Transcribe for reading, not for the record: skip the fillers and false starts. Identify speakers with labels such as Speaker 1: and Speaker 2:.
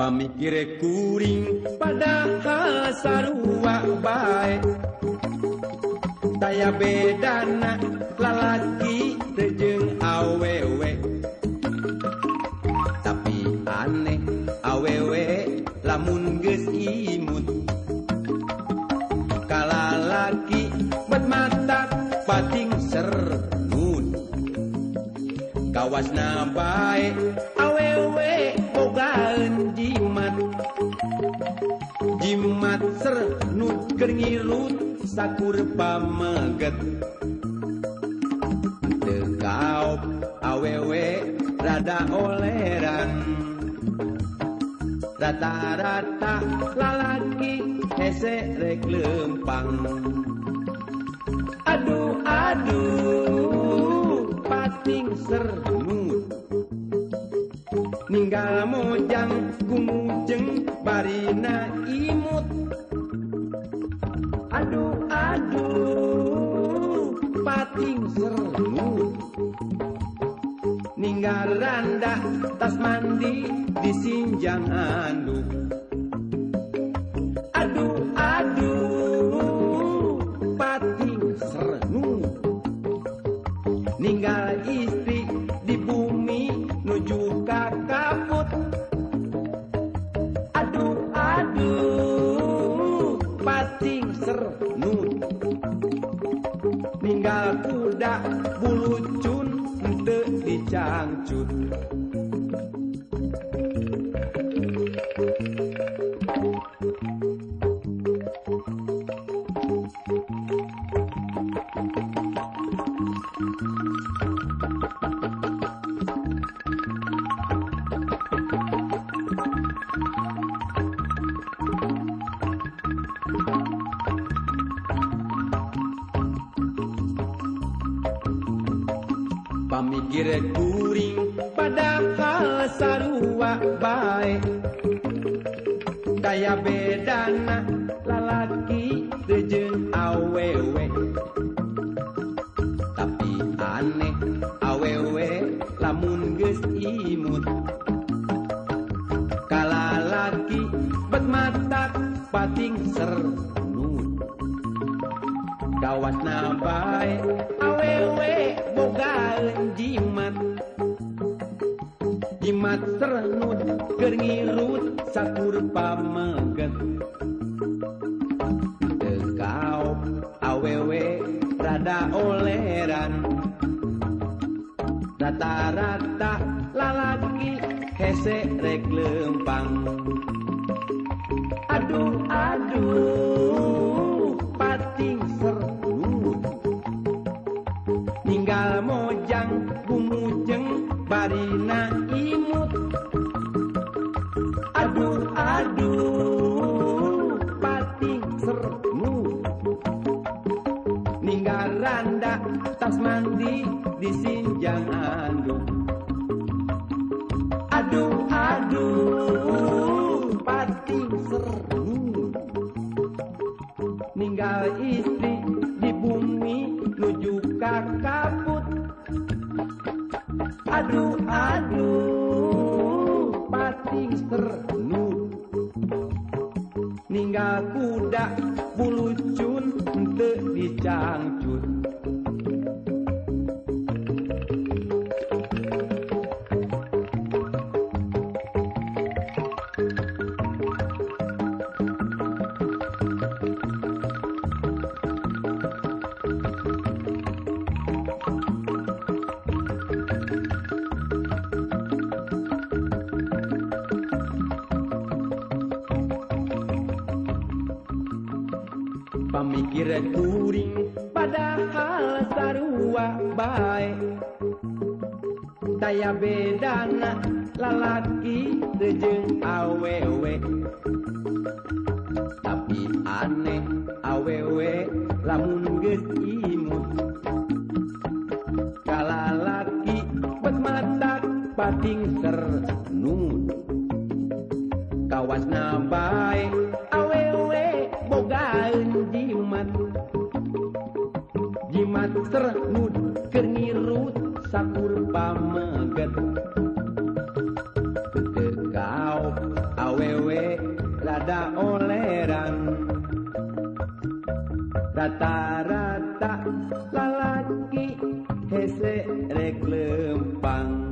Speaker 1: Pamikir kuring padahal sarua bae, daya bedana lalaki jeung awewe. Tapi aneh awewe lamun geus imut, kalalaki bet mata pating sernut. Kawasna bae awewe bogaeun jimat, jimat sernut keur ngirut sakur pameget. Teu kaop awewe rada oleran, rata-rata lalaki hese rek lempang. Aduh aduh pating sernut, ninggal mojang gumujeng barina imut. Aduh aduh pating sernut, ninggal randa tas mandi disinjang anduk. Aduh aduh pating sernut, ninggal istri di bumi nuju ka kaput. Aduh aduh pating sernut, ninggal kuda bulucun henteu dicangcut. Pamikir kuring padahal sarua bae, daya bedana lalaki jeung awewe. Tapi aneh awewe lamun geus imut, kalalaki bet mata pating sernut. Kawasna bae awewe bogaeun jimat, jimat sernut keur ngirut sakur pameget. Teu kaop awewe rada oleran, rata-rata lalaki hese rek lempang. Aduh aduh pating sernut, ninggal mojang gumujeng barina imut. Aduh aduh pating sernut, ninggal randa tas mandi disinjang anduk. Aduh aduh pating sernut, ninggal istri di bumi nuju ka kaput. Aduh aduh pating sernut, ninggal kuda bulucun henteu dicangcut. Pamikir kuring padahal sarua bae, daya bedana lalaki jeung awewe. Tapi aneh awewe lamun geus imut, kalalaki bet mata pating sernut. Kawasna bae awewe. Monster nu keur ngirut sakur pameget. Teu kaop awewe rada oleran. Rata-rata lalaki hese rek lempang.